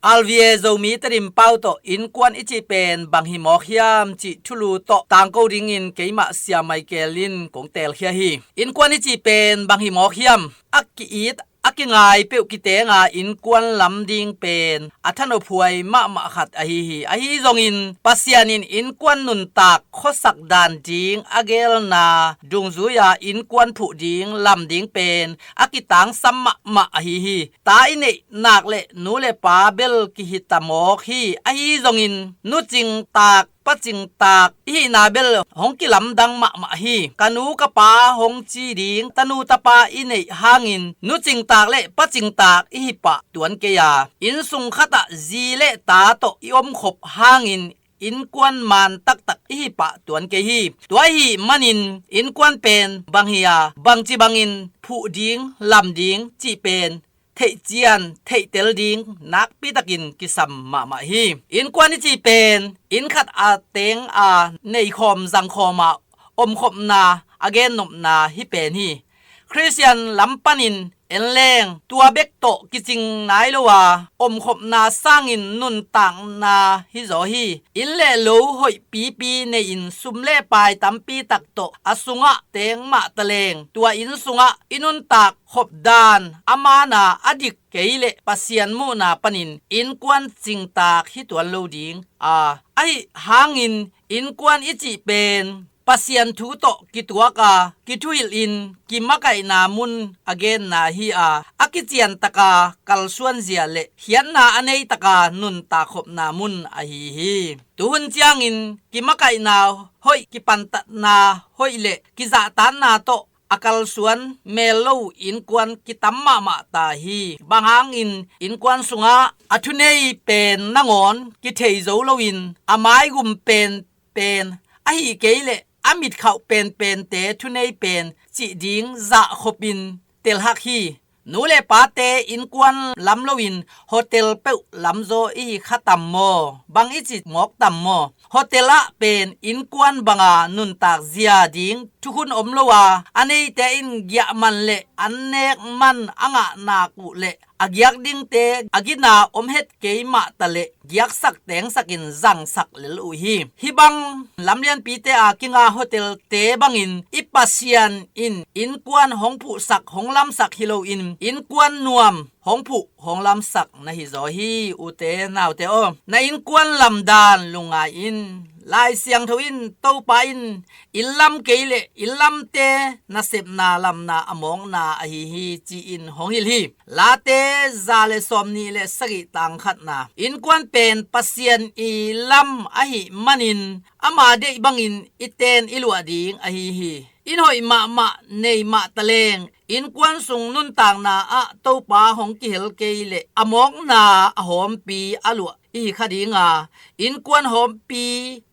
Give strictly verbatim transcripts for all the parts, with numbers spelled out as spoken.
R V A Zomi Tedim pau tawh innkuan i cih pen bang hi mawk hiam cih thulu tawh tangko dingin keimah Sia Michael in kong teelkhia hi. Innkuan i cih pen bang hi mawk hiam? A ki-it a kingai peuh kitenga innkuan lam ding pen a thanophuai mahmah khat ahi hi. Ahi zongin Pasian in innkuan nuntak khuasak dan ding a gelna dungzui-a innkuan phuh ding lam ding pen a kitangsam mahmah ahi hi. Ta i neih nak le nu le pa bel kihi ta mawk hi. Ahi zongin nu cingtak, pa cingtak i hihna bel hong kilamdang mahmah hi. Ka nu ka pa hong ci ding, tanu tapa i neih hangin nu cingtak le pa cingtak i hi pah tuan kei a, innsung khatah zi le ta tawh i omkhop hangin innkuan man taktak i hi pah tuan kei hi. Tua ahih manin innkuan pen bang hi a, bangci bangin phuh ding, lam ding cih pen theihcian, theihtel ding nakpitakin kisam mahmah hi. Innkuan i cih pen inn khat a teng a neikhawm zangkhawm a omkhopna a gennopna hi pen hi. Khristian lam panin en leng tua bek tawh kicing nai lo a, omkhopna sangin nuntakna hi zaw hi. Inn le lo hoih pipi nei-in sum le pai tampi tak tawh a sungah teng mah taleng, tua inn sungah i nuntak khop dan a mana a dik kei le Pasian muhna panin innkuan cingtak hi tuan lo ding a, ahi hangin innkuan i cih pen Pasian thu tawh kituak a, kithuhilh in kimakaihna mun a genna hi a, a kiciantaka kalsuanzia le khiatna a neitaka nuntak khopna mun ahi hi. Tuhun ciangin kimakaihna hoih, kipantatna hoih le kizahtanna tawh a kalsuan mel lo innkuan kitam mahmah ta hi. Bang hangin innkuan sungah a thunei pen nangawn kithei zo loin a maigum pen pen, ahi kei le a mitkhauh penpente thunei pen cih ding zahkhopin telhak hi. Nu le pate innkuan lam loin hotel peuh lamzaw i hi kha tam maw? Bang i ci mawk tam maw? Hotel ah pen innkuan banga nuntak zia ding thukhun om lo a, a neite in giah man le an nek man a ngah nak uh le a giak dingte a gina om het kei mah ta le giaksak tengsakin zangsak lel uh hi. Hih bang lamlianpite a kinga hotelte bangin i Pasian in innkuan hong phuhsak hong lamsak hi loin innkuan nuam hong phuh hong lamsak na hi zaw hi. Ute naute aw, na innkuan lamdan lungngai in. Lai Siangtho in Topa in inn lam kei le inn lamte nasepna lamna a mawkna ahi hi ci-in hong hilh hi. Late za le sawmnih le sagih tang khatna. Innkuan pen Pasian i lam ahih manin ama deih bangin i ten i luah ding ahi hi. Inn hoih mahmah nei mah taleng innkuan sung nuntakna ah Topa hong kihel kei le a mawkna a hawmpi a luah i hi kha dinga, innkuan hawmpi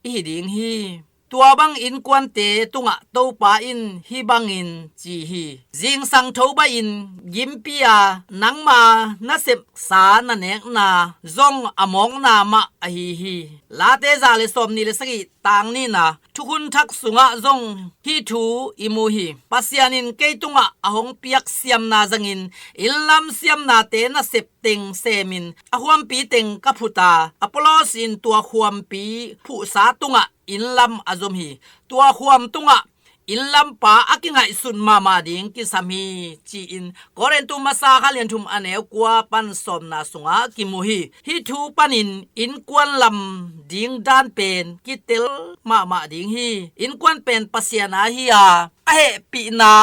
i hi ding hi. Tua bang innkuante tungah Topa in hih bangin ci hi. Zingsang thobain gimpi a nangma nasepsa na nekna zong a mawkna mah ahi hi. Late za le sawmnih le sagih tang nihna thukhun thak sungah zong hih thu i mu hi. Pasian in kei tungah a hong piak siamna zangin inn lam siamnate nasep teng semin a khuampi teng ka phut a, Apollos in tua khuampi phuhsa tungah inn lam a zom hi. Tua khuam tungah inn lampa a kingaihsun mahmah ding kisam hi ci-in Korintu masa kha lian thum a neu kua pan sawmna sungah kimu hi. Hih thu panin innkuan lam ding dan pen kitel mahmah ding hi. Innkuan pen Pasian a hi a, a hehpihna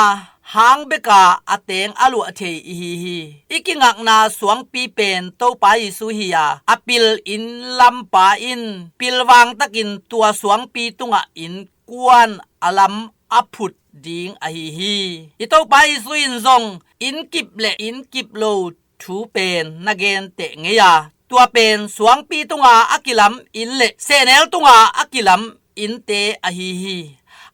hang beka a teng a luah thei i hi hi. I kingakna suangpi pen Topa Jesu hi a, a pil inn lampa in pilvang takin tua suangpi tungah innkuan a lam a phut ding ahi hi. I Topa Jesu in zong inn kip le inn kip lo thu pen na genteh ngei a, tua pen suangpi tunga a kilam inn le sehnel tunga a kilam innte ahi hi.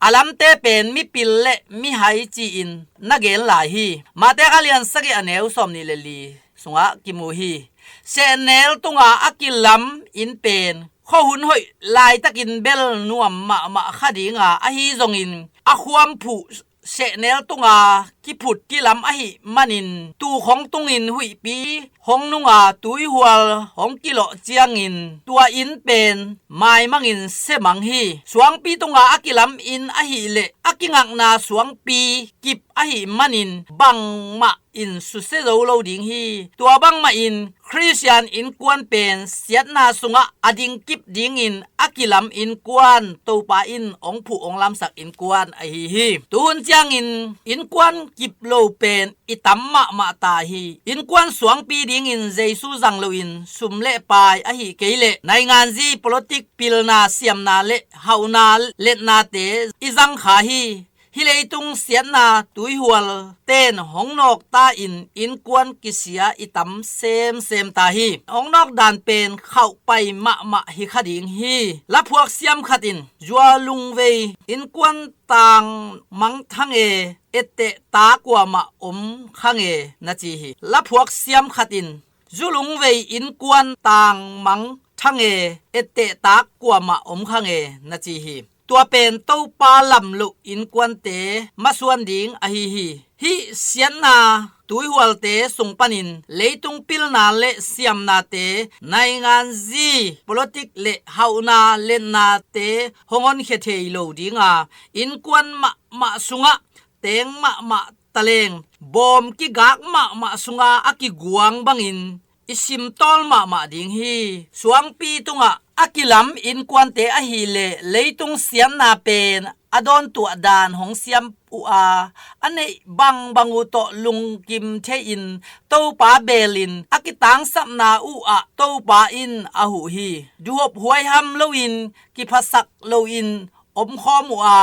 A lamte pen mipil le mihai ci-in na gen lai hi. Mate kha lian sagih a neu sawmnih le li sungah kimu hi. Sehnel tunga a kilam inn pen khuahun hoih laitakin bel nuam mahmah kha dinga, ahi zongin a khuam phuh sehnel tunga kiphut kilam ahih manin tukhong tungin huihpi hong nunga tuihual hong kilawh ciangin tua inn pen maimangin semang hi. Suangpi tunga a kilam inn ahih leh a kingakna suangpi kip ahih manin bangmah in susia zo lo ding hi. Tua bangmah in Khristian innkuan pen siatna sungah a dingkip dingin a kilam innkuan Topa in hong phuh hong lamsak innkuan ahi hi. Tuhun ciangin innkuan kip lo pen i tam mahmah ta hi. Innkuan suangpi dingin Jesu zang loin sum le pai ahih kei leh nainganzi, politik, pilna, siamna le hauhna, letnate i zang kha hi. Hih leitung siatna tuihual ten hong nawk ta in innkuan kisia i tam semsem ta hi. Hong nawk dan pen khauhpai mahmah hi kha ding hi. Laphuak siam khat in, "Zua lungvei innkuan tang mang thang e, etteh ta kuamah om khang e," na ci hi. Laphuak siam khat in, "Zu lungvei innkuan tang mang thang e, etteh ta kuamah om khang e," na ci hi. Tua pen Topa lam loh innkuante masuan ding ahi hi. Hih siatna tuihualte sung panin leitung pilna le siamnate, nainganzi, politik le hauhna letnate hong honkhia thei lo dinga, innkuan mahmah sungah teng mahmah taleng, bawm kigak mahmah sunga a kiguang bangin i simtawl mahmah ding hi. Suangpi tungah a kilam innkuante ahih leh leitung siatna pen a dawntuah dan hong siam uh a, a neih bangbang uh tawh lungkim thei-in Topa belin a kitangsapna uh ah Topa in a huh hi. Duhop huaiham loin, kiphasak loin omkhawm uh a,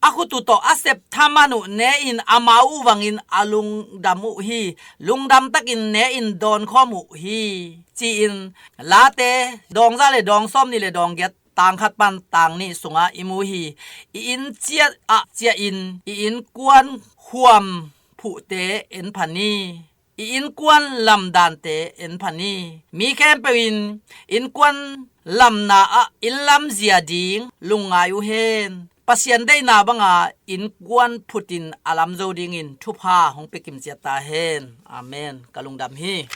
a khut uh tawh a sep thaman uh ne-in amau uh vangin a lungdam uh hi. Lungdam takin ne-in dawnkhawm uh hi, ci-in Late dawngza le dawngsawm nih le dawnggiat, tangkhat pan tangnih sungah i mu hi. I inn ciah ah ciahin i innkuan khuam phuhte en pha ni. I innkuan lamdante en pha ni. Mi khempeuh in innkuan lamna ah inn lamzia ding lungngai uh hen. Pasian deihna banga innkuan phutin a lamzo dingin thupha hong pia kimciat ta hen. Amen. Ka lungdam hi.